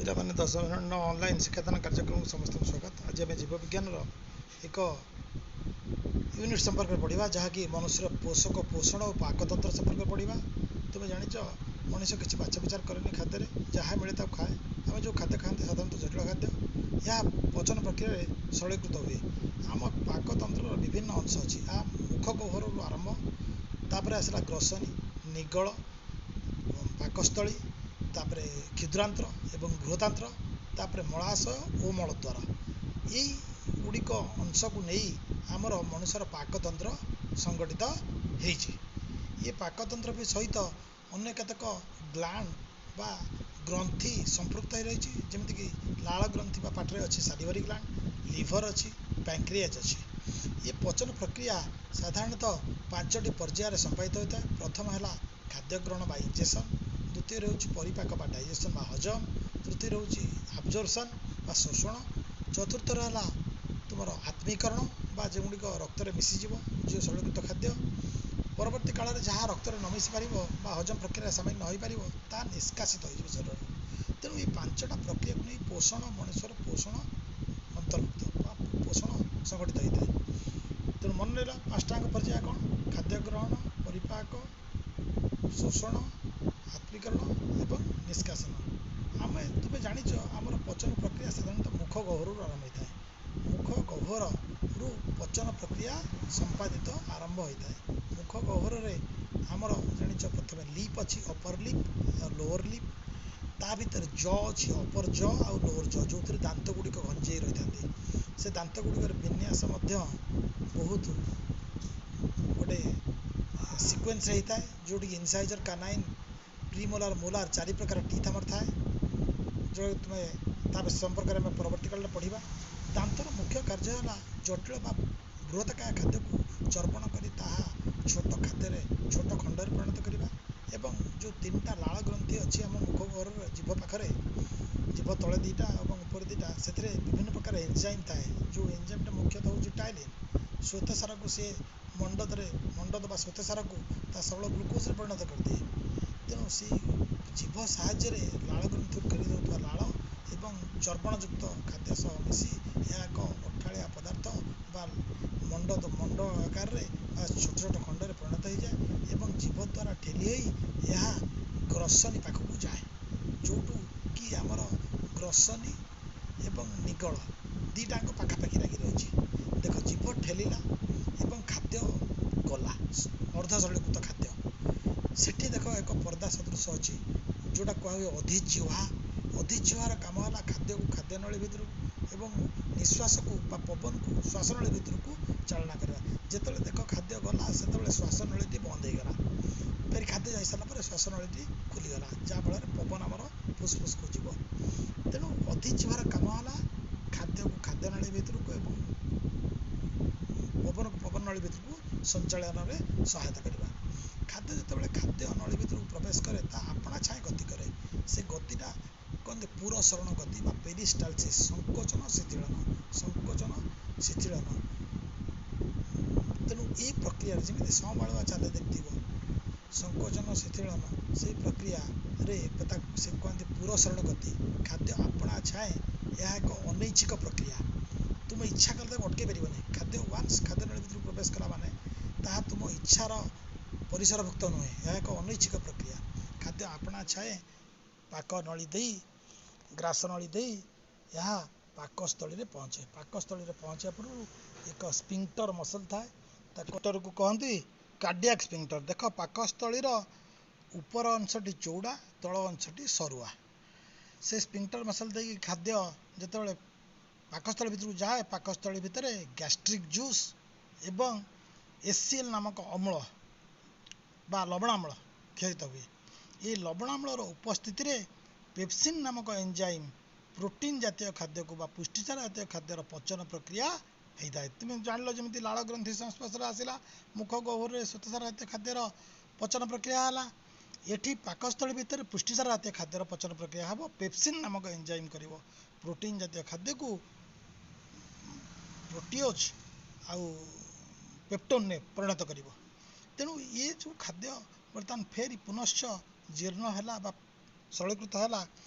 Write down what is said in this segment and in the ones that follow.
ପିଲାମାନେ, ଦଶମ ଶ୍ରେଣୀର ଅନଲାଇନ୍ ଶିକ୍ଷାଦାନ କାର୍ଯ୍ୟକ୍ରମକୁ ସମସ୍ତଙ୍କୁ ସ୍ୱାଗତ। ଆଜି ଆମେ ଜୀବବିଜ୍ଞାନର ଏକ ୟୁନିଟ୍ ସମ୍ପର୍କରେ ପଢ଼ିବା, ଯାହାକି ମନୁଷ୍ୟର ପୋଷକ ପୋଷଣ ଓ ପାକତନ୍ତ୍ର ସମ୍ପର୍କରେ ପଢ଼ିବା। ତୁମେ ଜାଣିଛ, ମଣିଷ କିଛି ବାଛ ବିଚାର କରେନି ଖାଦ୍ୟରେ, ଯାହା ମିଳେ ତାକୁ ଖାଏ। ଆମେ ଯେଉଁ ଖାଦ୍ୟ ଖାଆନ୍ତି, ସାଧାରଣତଃ ଜଟିଳ ଖାଦ୍ୟ, ଏହା ପଚନ ପ୍ରକ୍ରିୟାରେ ସରଳୀକୃତ ହୁଏ। ଆମ ପାକତନ୍ତ୍ରର ବିଭିନ୍ନ ଅଂଶ ଅଛି। ଏହା ମୁଖ ଗହ୍ୱରରୁ ଆରମ୍ଭ, ତାପରେ ଆସିଲା ଗ୍ରସନୀ, ନିଗଳ, ପାକସ୍ଥଳୀ, ତାପରେ କ୍ଷୁଦ୍ରାନ୍ତ୍ର ଏବଂ ବୃହତାନ୍ତ୍ର, ତାପରେ ମଳାଶୟ ଓ ମଳଦ୍ୱାର। ଏଇ ଗୁଡ଼ିକ ଅଂଶକୁ ନେଇ ଆମର ମଣିଷର ପାକତନ୍ତ୍ର ସଂଗଠିତ ହେଇଛି। ଏ ପାକତନ୍ତ୍ର ବି ସହିତ ଅନ୍ୟ କେତେକ ଗ୍ଲାଣ୍ଡ ବା ଗ୍ରନ୍ଥି ସମ୍ପୃକ୍ତ ହୋଇ ରହିଛି, ଯେମିତିକି ଲାଳ ଗ୍ରନ୍ଥି ବା ପାଟିରେ ଅଛି ସାଲିଭରି ଗ୍ଲାଣ୍ଡ, ଲିଭର ଅଛି, ପ୍ୟାଙ୍କ୍ରିଆଜ ଅଛି। ଏ ପଚନ ପ୍ରକ୍ରିୟା ସାଧାରଣତଃ ପାଞ୍ଚଟି ପର୍ଯ୍ୟାୟରେ ସମ୍ପାଦିତ ହୋଇଥାଏ। ପ୍ରଥମ ହେଲା ଖାଦ୍ୟ ଗ୍ରହଣ ବା ଇଞ୍ଜେସନ୍, ଦ୍ୱିତୀୟରେ ହେଉଛି ପରିପାକ ବା ଡାଇଜେସନ୍ ବା ହଜମ, ତୃତୀୟରେ ହେଉଛି ଆବଜର୍ପସନ୍ ବା ଶୋଷଣ, ଚତୁର୍ଥରେ ହେଲା ତୁମର ଆତ୍ମୀକରଣ ବା ଯେଉଁଗୁଡ଼ିକ ରକ୍ତରେ ମିଶିଯିବ, ଯେଉଁ ସରଳୀକୃତ ଖାଦ୍ୟ। ପରବର୍ତ୍ତୀ କାଳରେ ଯାହା ରକ୍ତରେ ନ ମିଶି ପାରିବ ବା ହଜମ ପ୍ରକ୍ରିୟାରେ ସାମିଲ ନ ହୋଇପାରିବ, ତାହା ନିଷ୍କାସିତ ହୋଇଯିବ ଶରୀରରୁ। ତେଣୁ ଏଇ ପାଞ୍ଚଟା ପ୍ରକ୍ରିୟାକୁ ନେଇ ପୋଷଣ, ମଣିଷର ପୋଷଣ ଅନ୍ତର୍ଭୁକ୍ତ ବା ପୋଷଣ ସଂଗଠିତ ହୋଇଥାଏ। ତେଣୁ ମନେ ରହିଲା ପାଞ୍ଚଟାଙ୍କ ପର୍ଯ୍ୟାୟ କ'ଣ? ଖାଦ୍ୟ ଗ୍ରହଣ, ପରିପାକ, ଶୋଷଣ, ଆତ୍ମୀକରଣ ଏବଂ ନିଷ୍କାସନ। ଆମେ ତୁମେ ଜାଣିଛ, ଆମର ପଚନ ପ୍ରକ୍ରିୟା ସାଧାରଣତଃ ମୁଖ ଗହ୍ୱରରୁ ଆରମ୍ଭ ହୋଇଥାଏ। ମୁଖ ଗହ୍ୱରରୁ ପଚନ ପ୍ରକ୍ରିୟା ସମ୍ପାଦିତ ଆରମ୍ଭ ହୋଇଥାଏ। ମୁଖ ଗହ୍ୱରରେ ଆମର ଜାଣିଛ, ପ୍ରଥମେ ଲିପ୍ ଅଛି, ଅପର ଲିପ୍ ଆଉ ଲୋଅର ଲିପ୍। ତା ଭିତରେ ଜ ଅଛି, ଅପର ଜ ଆଉ ଲୋଅର ଜ, ଯେଉଁଥିରେ ଦାନ୍ତ ଗୁଡ଼ିକ ଘଞ୍ଜେଇ ରହିଥାନ୍ତି। ସେ ଦାନ୍ତ ଗୁଡ଼ିକର ବିନ୍ୟାସ ମଧ୍ୟ ବହୁତ ଗୋଟେ ସିକ୍ୱେନ୍ସ ହେଇଥାଏ, ଯେଉଁଠିକି ଇନସାଇଜର, କାନାଇନ୍, ପ୍ରିମୋଲାର, ମୋଲାର ଚାରି ପ୍ରକାର ଟିଥ୍ ଆମର ଥାଏ, ଯେଉଁ ତୁମେ ତା ସମ୍ପର୍କରେ ଆମେ ପରବର୍ତ୍ତୀ କାଳରେ ପଢ଼ିବା। ଦାନ୍ତର ମୁଖ୍ୟ କାର୍ଯ୍ୟ ହେଲା ଜଟିଳ ବା ବୃହତକାୟ ଖାଦ୍ୟକୁ ଚର୍ବଣ କରି ତାହା ଛୋଟ ଖାଦ୍ୟରେ, ଛୋଟ ଖଣ୍ଡରେ ପରିଣତ କରିବା। ଏବଂ ଯେଉଁ ତିନିଟା ଲାଳ ଗ୍ରନ୍ଥି ଅଛି ଆମ ମୁଖ ଗହ୍ୱରରେ, ଜିଭ ପାଖରେ, ଜିଭ ତଳେ ଦୁଇଟା ଏବଂ ଉପରେ ଦୁଇଟା, ସେଥିରେ ବିଭିନ୍ନ ପ୍ରକାର ଏନଜାଇମ୍ ଥାଏ। ଯେଉଁ ଏନଜାଇମ୍ଟା ମୁଖ୍ୟତଃ ହେଉଛି ଟାଇଲିନ୍। ଶ୍ୱେତସାରକୁ ସିଏ ମଣ୍ଡଦରେ, ମଣ୍ଡଦ ବା ଶ୍ୱେତସାରକୁ ତା ସରଳ ଗ୍ଲୁକୋଜରେ ପରିଣତ କରିଦିଏ। ତେଣୁ ସେଇ ଜିଭ ସାହାଯ୍ୟରେ ଲାଳ ଗ୍ରନ୍ଥିରୁ କ୍ଷରି ଦେଉଥିବା ଲାଳ ଏବଂ ଚର୍ବଣଯୁକ୍ତ ଖାଦ୍ୟ ସହ ମିଶି ଏହା ଏକ ଅଠାଳିଆ ପଦାର୍ଥ ବା ମଣ୍ଡ ମଣ୍ଡ ଆକାରରେ ବା ଛୋଟ ଛୋଟ ଖଣ୍ଡରେ ପରିଣତ ହେଇଯାଏ ଏବଂ ଜିଭ ଦ୍ୱାରା ଠେଲି ହେଇ ଏହା ଗ୍ରସନୀ ପାଖକୁ ଯାଏ, ଯେଉଁଠୁ କି ଆମର ଗ୍ରସନୀ ଏବଂ ନିଗଳ ଦୁଇଟାଙ୍କ ପାଖାପାଖି ଲାଗି ରହିଛି। ଦେଖ, ଜିଭ ଠେଲିଲା ଏବଂ ଖାଦ୍ୟ ଗଲା, ଅର୍ଦ୍ଧ ସରଳୀକୃତ ଖାଦ୍ୟ। ସେଠି ଦେଖ, ଏକ ପର୍ଦ୍ଦା ସଦୃଶ ଅଛି, ଯେଉଁଟା କୁହା ହୁଏ ଅଧିଜିହ୍ୱା। ଅଧିଜିହ୍ୱାର କାମ ହେଲା ଖାଦ୍ୟକୁ ଖାଦ୍ୟ ନଳୀ ଭିତରକୁ ଏବଂ ନିଶ୍ୱାସକୁ ବା ପବନକୁ ଶ୍ୱାସନଳୀ ଭିତରକୁ ଚାଳନା କରିବା। ଯେତେବେଳେ ଦେଖ ଖାଦ୍ୟ ଗଲା, ସେତେବେଳେ ଶ୍ୱାସନଳୀଟି ବନ୍ଦ ହେଇଗଲା। ଫେରି ଖାଦ୍ୟ ଯାଇସାରିଲା ପରେ ଶ୍ୱାସନଳୀଟି ଖୋଲିଗଲା, ଯାହାଫଳରେ ପବନ ଆମର ଫୁସଫୁସକୁ ଯିବ। ତେଣୁ ଅଧିଜିହ୍ୱାର କାମ ହେଲା ଖାଦ୍ୟକୁ ଖାଦ୍ୟ ନଳୀ ଭିତରକୁ ଏବଂ ପବନକୁ ପବନ ନଳୀ ଭିତରକୁ ସଞ୍ଚାଳନରେ ସହାୟତା କରିବା। ଖାଦ୍ୟ ଯେତେବେଳେ ଖାଦ୍ୟ ନଳୀ ଭିତରକୁ ପ୍ରବେଶ କରେ, ତା ଆପଣା ଛାଏଁ ଗତି କରେ। ସେ ଗତିଟା କହନ୍ତି ପୁରସରଣ ଗତି ବା ପେରିଷ୍ଟାଲସିସ୍, ସଂକୋଚନ ଶିଥିଳନ, ସଂକୋଚନ ଶିଥିଳନ। ତେଣୁ ଏଇ ପ୍ରକ୍ରିୟାରେ ଯେମିତି ସଁବାଳୁଆ ଚାଲେ ଦେଖିଥିବ, ସଂକୋଚନ ଶିଥିଳନ, ସେଇ ପ୍ରକ୍ରିୟାରେ ତାକୁ ସେ କୁହନ୍ତି ପୁରସରଣ ଗତି। ଖାଦ୍ୟ ଆପଣା ଛାଏଁ, ଏହା ଏକ ଅନୈଚ୍ଛିକ ପ୍ରକ୍ରିୟା। ତୁମେ ଇଚ୍ଛା କଲେ ତାକୁ ଅଟକେଇ ପାରିବନି। ଖାଦ୍ୟ ୱାନ୍ସ ଖାଦ୍ୟ ନଳୀ ଭିତରକୁ ପ୍ରବେଶ କଲା ମାନେ ତାହା ତୁମ ଇଚ୍ଛାର ପରିସରଭୁକ୍ତ ନୁହେଁ। ଏହା ଏକ ଅନୈଚ୍ଛିକ ପ୍ରକ୍ରିୟା। ଖାଦ୍ୟ ଆପଣା ଛାଏଁ ପାକ ନଳୀ ଦେଇ, ଗ୍ରାସ ନଳୀ ଦେଇ ଏହା ପାକସ୍ଥଳୀରେ ପହଞ୍ଚେ। ପାକସ୍ଥଳୀରେ ପହଞ୍ଚିବା ପୂର୍ବରୁ ଏକ ସ୍ପିଙ୍କ୍ଟର ମସଲ ଥାଏ, ତାକୁ କହନ୍ତି କାର୍ଡ଼ିଆକ୍ ସ୍ପିଙ୍କ୍ଟର। ଦେଖ, ପାକସ୍ଥଳୀର ଉପର ଅଂଶଟି ଚଉଡ଼ା, ତଳ ଅଂଶଟି ସରୁଆ। ସେ ସ୍ପିଙ୍କ୍ଟର ମସଲ ଦେଇକି ଖାଦ୍ୟ ଯେତେବେଳେ ପାକସ୍ଥଳୀ ଭିତରକୁ ଯାଏ, ପାକସ୍ଥଳୀ ଭିତରେ ଗ୍ୟାଷ୍ଟ୍ରିକ୍ ଜୁସ୍ ଏବଂ ଏସିଏଲ୍ ନାମକ ଅମ୍ଳ ବା ଲବଣାମ୍ଳ କ୍ଷରିତ ହୁଏ। ଏହି ଲବଣାମ୍ଳର ଉପସ୍ଥିତିରେ ପେପସିନ୍ ନାମକ ଏନଜାଇମ୍ ପ୍ରୋଟିନ୍ ଜାତୀୟ ଖାଦ୍ୟକୁ ବା ପୁଷ୍ଟିସାର ଜାତୀୟ ଖାଦ୍ୟର ପଚନ ପ୍ରକ୍ରିୟା ହେଇଥାଏ। ତୁମେ ଜାଣିଲ, ଯେମିତି ଲାଳ ଗ୍ରନ୍ଥି ସଂସ୍ପର୍ଶରେ ଆସିଲା, ମୁଖ ଗହ୍ୱରରେ ଶ୍ୱେତସାର ଜାତୀୟ ଖାଦ୍ୟର ପଚନ ପ୍ରକ୍ରିୟା ହେଲା, ଏଠି ପାକସ୍ଥଳୀ ଭିତରେ ପୁଷ୍ଟିସାର ଜାତୀୟ ଖାଦ୍ୟର ପଚନ ପ୍ରକ୍ରିୟା ହେବ। ପେପସିନ୍ ନାମକ ଏନଜାଇମ୍ କରିବ ପ୍ରୋଟିନ୍ ଜାତୀୟ ଖାଦ୍ୟକୁ ପ୍ରୋଟିଓଜ୍ ଆଉ ପେପ୍ଟୋନରେ ପରିଣତ କରିବ। ତେଣୁ ଏ ଯେଉଁ ଖାଦ୍ୟ ବର୍ତ୍ତମାନ ଫେରି ପୁନଶ୍ଚ ଜୀର୍ଣ୍ଣ ହେଲା ବା ସରଳୀକୃତ ହେଲା,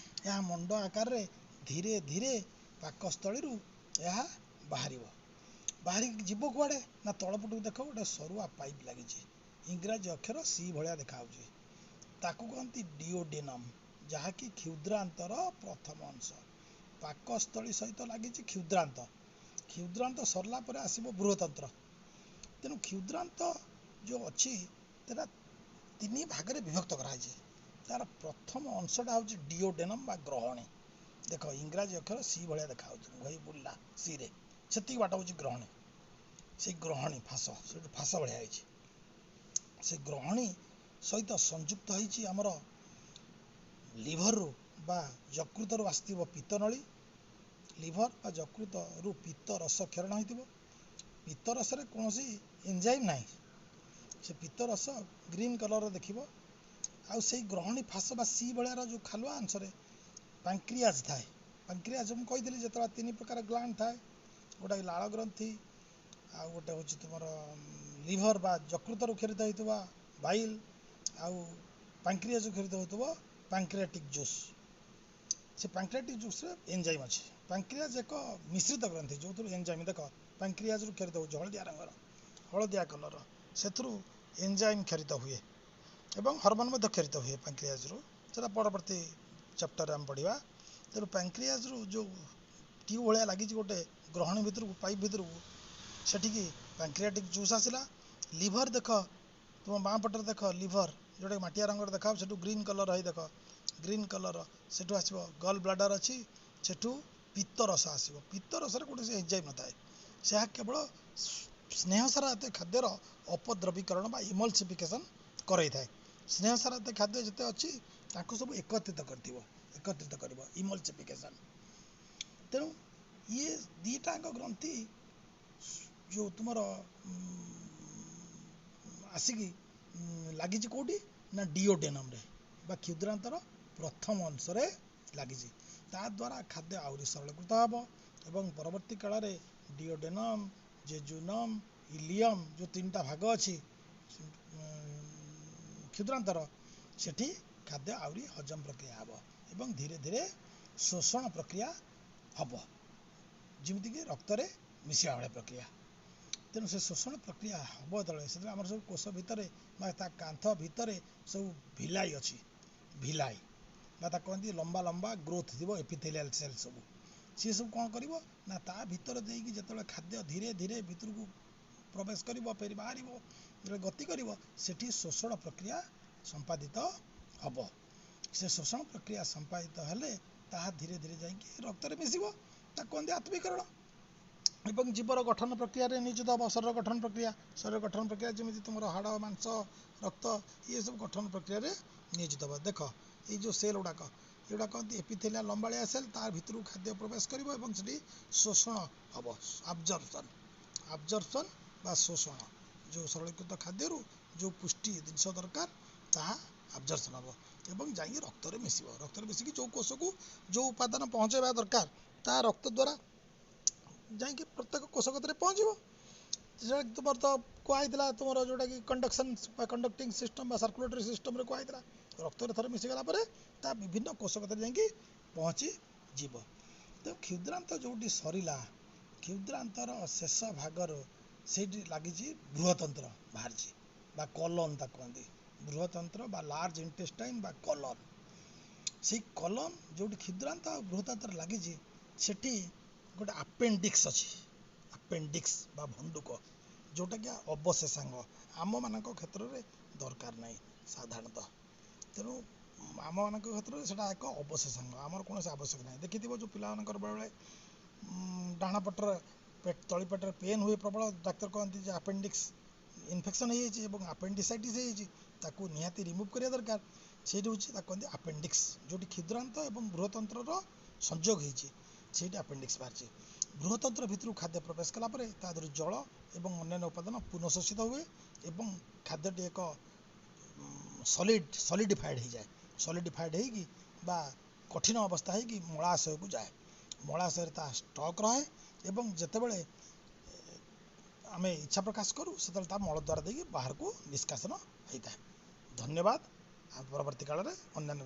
ଏହା ମଣ୍ଡ ଆକାରରେ ଧୀରେ ଧୀରେ ପାକସ୍ଥଳୀରୁ ଏହା ବାହାରିବ। ବାହାରିକି ଯିବ କୁଆଡ଼େ ନା ତଳପଟକୁ ଦେଖ ଗୋଟେ ସରୁଆ ପାଇପ୍ ଲାଗିଛି, ଇଂରାଜୀ ଅକ୍ଷର ସି ଭଳିଆ ଦେଖାହେଉଛି, ତାକୁ କହନ୍ତି ଡିଓଡେନମ୍, ଯାହାକି କ୍ଷୁଦ୍ରାନ୍ତର ପ୍ରଥମ ଅଂଶ। ପାକସ୍ଥଳୀ ସହିତ ଲାଗିଛି କ୍ଷୁଦ୍ରାନ୍ତ, କ୍ଷୁଦ୍ରାନ୍ତ ସରିଲା ପରେ ଆସିବ ବୃହତନ୍ତ୍ର। ତେଣୁ କ୍ଷୁଦ୍ରାନ୍ତ ଯେଉଁ ଅଛି ସେଟା ତିନି ଭାଗରେ ବିଭକ୍ତ କରାହେଇଛି। ତାର ପ୍ରଥମ ଅଂଶଟା ହେଉଛି ଡିଓଡେନମ୍ ବା ଗ୍ରହଣୀ। ଦେଖ ଇଂରାଜୀ ଅକ୍ଷର ସି ଭଳିଆ ଦେଖାହେଉଛି, ହେଇ ବୁଲିଲା ସିରେ, ସେତିକି ବାଟ ହେଉଛି ଗ୍ରହଣୀ। ସେଇ ଗ୍ରହଣୀ ଫାସ, ସେଠୁ ଫାସ ଭଳିଆ ହେଇଛି। ସେ ଗ୍ରହଣୀ ସହିତ ସଂଯୁକ୍ତ ହେଇଛି ଆମର ଲିଭରରୁ ବା ଯକୃତରୁ ଆସିଥିବ ପିତ୍ତନଳୀ। ଲିଭର ବା ଯକୃତରୁ ପିତ୍ତ ରସ କ୍ଷରଣ ହେଇଥିବ। ପିତ୍ତ ରସରେ କୌଣସି ଏନଜାଇମ୍ ନାହିଁ, ସେ ପିତ୍ତ ରସ ଗ୍ରୀନ୍ କଲର୍ର ଦେଖିବ। ଆଉ ସେଇ ଗ୍ରହଣୀ ଫାସ ବା ସି ଭଳିଆର ଯେଉଁ ଖାଲୁଆ ଅଂଶରେ ପାଙ୍କ୍ରିଆଜ ଥାଏ। ପାଙ୍କ୍ରିଆଜ ମୁଁ କହିଥିଲି ଯେତେବେଳେ ତିନି ପ୍ରକାର ଗ୍ଲାଣ୍ଡ ଥାଏ, ଗୋଟାଏ ଲାଳ ଗ୍ରନ୍ଥି, ଆଉ ଗୋଟେ ହେଉଛି ତୁମର ଲିଭର ବା ଯକୃତରୁ କ୍ଷରିତ ହେଉଥିବା ବାଇଲ୍, ଆଉ ପାଙ୍କ୍ରିଆଜରୁ କ୍ଷରିତ ହେଉଥିବ ପାଙ୍କ୍ରିଆଟିକ୍ ଜୁସ୍। ସେ ପାଙ୍କ୍ରିଆଟିକ୍ ଜୁସ୍ରେ ଏନଜାଇମ୍ ଅଛି। ପାଙ୍କ୍ରିଆଜ ଏକ ମିଶ୍ରିତ ଗ୍ରନ୍ଥି ଯେଉଁଥିରୁ ଏନଜାଇମ୍, ଦେଖ ପାଙ୍କ୍ରିଆଜରୁ କ୍ଷରିତ ହେଉଛି ହଳଦିଆ ରଙ୍ଗର, ହଳଦିଆ କଲର୍ର, ସେଥିରୁ ଏନଜାଇମ୍ କ୍ଷରିତ ହୁଏ ଏବଂ ହରମୋନ୍ ମଧ୍ୟ କ୍ଷରିତ ହୁଏ ପାଙ୍କ୍ରିଆଜରୁ। ସେଟା ପରବର୍ତ୍ତୀ ଚାପ୍ଟରରେ ଆମେ ପଢ଼ିବା। ତେଣୁ ପାଙ୍କ୍ରିଆଜରୁ ଯେଉଁ ଟ୍ୟୁବ୍ ଭଳିଆ ଲାଗିଛି ଗୋଟେ ଗ୍ରହଣୀ ଭିତରକୁ, ପାଇପ୍ ଭିତରକୁ, ସେଠିକି ପାଙ୍କ୍ରିଆଟିକ୍ ଜୁସ୍ ଆସିଲା। ଲିଭର ଦେଖ ତୁମ ବାଁ ପଟରେ ଦେଖ ଲିଭର ଯେଉଁଟାକି ମାଟିଆ ରଙ୍ଗର ଦେଖାହେବ, ସେଠୁ ଗ୍ରୀନ୍ କଲର୍ ହେଇ ଦେଖ ଗ୍ରୀନ୍ କଲର୍, ସେଠୁ ଆସିବ ଗଲ୍ ବ୍ଲାଡର ଅଛି, ସେଠୁ ପିତ୍ତ ରସ ଆସିବ। ପିତ୍ତ ରସରେ କୌଣସି ଏନଜାଇମ୍ ନଥାଏ, ସେ କେବଳ ସ୍ନେହସାର ଜାତୀୟ ଖାଦ୍ୟର ଅପଦ୍ରବୀକରଣ ବା ଇମଲସିଫିକେସନ୍ କରାଇଥାଏ। ସ୍ନେହସାର ଜାତୀୟ ଖାଦ୍ୟ ଯେତେ ଅଛି ତାକୁ ସବୁ ଏକତ୍ରିତ କରିଥିବ, ଏକତ୍ରିତ କରିବ ଇମଲସିଫିକେସନ୍। ତେଣୁ ଇଏ ଦୁଇଟାଙ୍କ ଗ୍ରନ୍ଥି ଯେଉଁ ତୁମର ଆସିକି ଲାଗିଛି କେଉଁଠି ନା ଡିଓଡେନମ୍ରେ ବା କ୍ଷୁଦ୍ରାନ୍ତର ପ୍ରଥମ ଅଂଶରେ ଲାଗିଛି। ତା ଦ୍ୱାରା ଖାଦ୍ୟ ଆହୁରି ସରଳୀକୃତ ହେବ ଏବଂ ପରବର୍ତ୍ତୀ କାଳରେ ଡିଓଡେନମ୍, ଜେଜୁନମ୍, ଇଲିୟମ୍ ଯେଉଁ ତିନିଟା ଭାଗ ଅଛି କ୍ଷୁଦ୍ରାନ୍ତର, ସେଠି ଖାଦ୍ୟ ଆହୁରି ହଜମ ପ୍ରକ୍ରିୟା ହେବ ଏବଂ ଧୀରେ ଧୀରେ ଶୋଷଣ ପ୍ରକ୍ରିୟା ହେବ, ଯେମିତିକି ରକ୍ତରେ ମିଶିବା ଭଳିଆ ପ୍ରକ୍ରିୟା। ତେଣୁ ସେ ଶୋଷଣ ପ୍ରକ୍ରିୟା ହେବ ଯେତେବେଳେ, ସେତେବେଳେ ଆମର ସବୁ କୋଷ ଭିତରେ ବା ତା କାନ୍ଥ ଭିତରେ ସବୁ ଭିଲାଇ ଅଛି, ଭିଲାଇ ବା ତାକୁ କହନ୍ତି ଲମ୍ବା ଲମ୍ବା ଗ୍ରୋଥ୍ ଥିବ ଏପିଥେଲିଆଲ ସେଲ୍ ସବୁ। ସିଏ ସବୁ କ'ଣ କରିବ ନା ତା ଭିତରେ ଦେଇକି ଯେତେବେଳେ ଖାଦ୍ୟ ଧୀରେ ଧୀରେ ଭିତରକୁ ପ୍ରବେଶ କରିବ, ଫେରି ବାହାରିବ, ଯେତେବେଳେ ଗତି କରିବ, ସେଠି ଶୋଷଣ ପ୍ରକ୍ରିୟା ସମ୍ପାଦିତ ହେବ। ସେ ଶୋଷଣ ପ୍ରକ୍ରିୟା ସମ୍ପାଦିତ ହେଲେ ତାହା ଧୀରେ ଧୀରେ ଯାଇକି ରକ୍ତରେ ମିଶିବ, ତାକୁ କହନ୍ତି ଆତ୍ମୀକରଣ। ଏବଂ ଜୀବର ଗଠନ ପ୍ରକ୍ରିୟାରେ ନିୟୋଜିତ ହେବ ଶରୀର ଗଠନ ପ୍ରକ୍ରିୟା। ଶରୀର ଗଠନ ପ୍ରକ୍ରିୟା ଯେମିତି ତୁମର ହାଡ଼, ମାଂସ, ରକ୍ତ, ଇଏ ସବୁ ଗଠନ ପ୍ରକ୍ରିୟାରେ ନିୟୋଜିତ ହେବ। ଦେଖ ଏଇ ଯେଉଁ ସେଲ୍ ଗୁଡ଼ାକ, ଏଗୁଡ଼ା କହନ୍ତି ଏପିଥେଲିଆ ଲମ୍ବାଳିଆ ସେଲ୍, ତା ଭିତରକୁ ଖାଦ୍ୟ ପ୍ରବେଶ କରିବ ଏବଂ ସେଠି ଶୋଷଣ ହେବ, ଆବଜର୍ପସନ୍, ଆବଜର୍ପସନ୍ ବା ଶୋଷଣ। ଯେଉଁ ସରଳୀକୃତ ଖାଦ୍ୟରୁ ଯେଉଁ ପୁଷ୍ଟି ଜିନିଷ ଦରକାର ତାହା ଆବଜର୍ପସନ୍ ହେବ ଏବଂ ଯାଇକି ରକ୍ତରେ ମିଶିବ। ରକ୍ତରେ ମିଶିକି ଯେଉଁ କୋଷକୁ ଯେଉଁ ଉପାଦାନ ପହଞ୍ଚାଇବା ଦରକାର ତାହା ରକ୍ତ ଦ୍ୱାରା ଯାଇକି ପ୍ରତ୍ୟେକ କୋଷ କତିରେ ପହଞ୍ଚିବ। ସେଟା ତୁମର ତ କୁହାହେଇଥିଲା ତୁମର ଯେଉଁଟାକି କଣ୍ଡକ୍ସନ୍ ବା କଣ୍ଡକ୍ଟିଂ ସିଷ୍ଟମ୍ ବା ସାର୍କୁଲେଟରୀ ସିଷ୍ଟମ୍ରେ କୁହାହେଇଥିଲା, ରକ୍ତରେ ଥରେ ମିଶିଗଲା ପରେ ତା ବିଭିନ୍ନ କୋଷ କତିରେ ଯାଇକି ପହଞ୍ଚିଯିବ। ତେଣୁ କ୍ଷୁଦ୍ରାନ୍ତ ଯେଉଁଠି ସରିଲା, କ୍ଷୁଦ୍ରାନ୍ତର ଶେଷ ଭାଗରୁ ସେଇଠି ଲାଗିଛି ବୃହତନ୍ତ୍ର ବାହାରିଛି ବା କଲନ୍ ତାକୁ କହନ୍ତି, ବୃହତନ୍ତ୍ର ବା ଲାର୍ଜ ଇଣ୍ଟେଷ୍ଟାଇନ୍ ବା କଲନ୍। ସେଇ କଲନ୍ ଯେଉଁଠି କ୍ଷୁଦ୍ରାନ୍ତ ଆଉ ବୃହତନ୍ତ୍ର ଲାଗିଛି ସେଠି ଗୋଟେ ଆପେଣ୍ଡିକ୍ସ ଅଛି, ଆପେଣ୍ଡିକ୍ସ ବା ଭଣ୍ଡୁକ, ଯେଉଁଟାକି ଅବଶେଷାଙ୍ଗ, ଆମମାନଙ୍କ କ୍ଷେତ୍ରରେ ଦରକାର ନାହିଁ ସାଧାରଣତଃ। ତେଣୁ ଆମମାନଙ୍କ କ୍ଷେତ୍ରରେ ସେଇଟା ଏକ ଅବଶେଷାଙ୍ଗ, ଆମର କୌଣସି ଆବଶ୍ୟକ ନାହିଁ। ଦେଖିଥିବ ଯେଉଁ ପିଲାମାନଙ୍କର ବେଳେବେଳେ ଡାହାଣ ପଟରେ ତଳି ପେଟରେ ପେନ୍ ହୁଏ ପ୍ରବଳ, ଡାକ୍ତର କହନ୍ତି ଯେ ଆପେଣ୍ଡିକ୍ସ ଇନଫେକ୍ସନ୍ ହେଇଯାଇଛି ଏବଂ ଆପେଣ୍ଡିସାଇଟିସ୍ ହେଇଯାଇଛି, ତାକୁ ନିହାତି ରିମୁଭ୍ କରିବା ଦରକାର। ସେଇଠି ହେଉଛି ତାକୁ କହନ୍ତି ଆପେଣ୍ଡିକ୍ସ, ଯେଉଁଠି କ୍ଷୁଦ୍ରାନ୍ତ ଏବଂ ବୃହତନ୍ତ୍ରର ସଂଯୋଗ ହେଇଛି ସେଇଠି ଆପେଣ୍ଡିକ୍ସ ବାହାରିଛି। ବୃହତନ୍ତ୍ର ଭିତରକୁ ଖାଦ୍ୟ ପ୍ରବେଶ କଲା ପରେ ତା ଦେହରୁ ଜଳ ଏବଂ ଅନ୍ୟାନ୍ୟ ଉପାଦାନ ପୁନଃଶୋଷିତ ହୁଏ ଏବଂ ଖାଦ୍ୟଟି ଏକ ସଲିଡିଫାଏଡ୍ ହେଇଯାଏ। ସଲିଡିଫାଏଡ୍ ହେଇକି ବା କଠିନ ଅବସ୍ଥା ହେଇକି ମଳାଶୟକୁ ଯାଏ। ମଳାଶୟରେ ତା ଷ୍ଟକ୍ ରହେ ଏବଂ ଯେତେବେଳେ ଆମେ ଇଚ୍ଛା ପ୍ରକାଶ କରୁ ସେତେବେଳେ ତା ମଳଦ୍ୱାର ଦେଇକି ବାହାରକୁ ନିଷ୍କାସନ ହେଇଥାଏ। ଧନ୍ୟବାଦ। ଆଉ ପରବର୍ତ୍ତୀ କାଳରେ ଅନ୍ୟାନ୍ୟ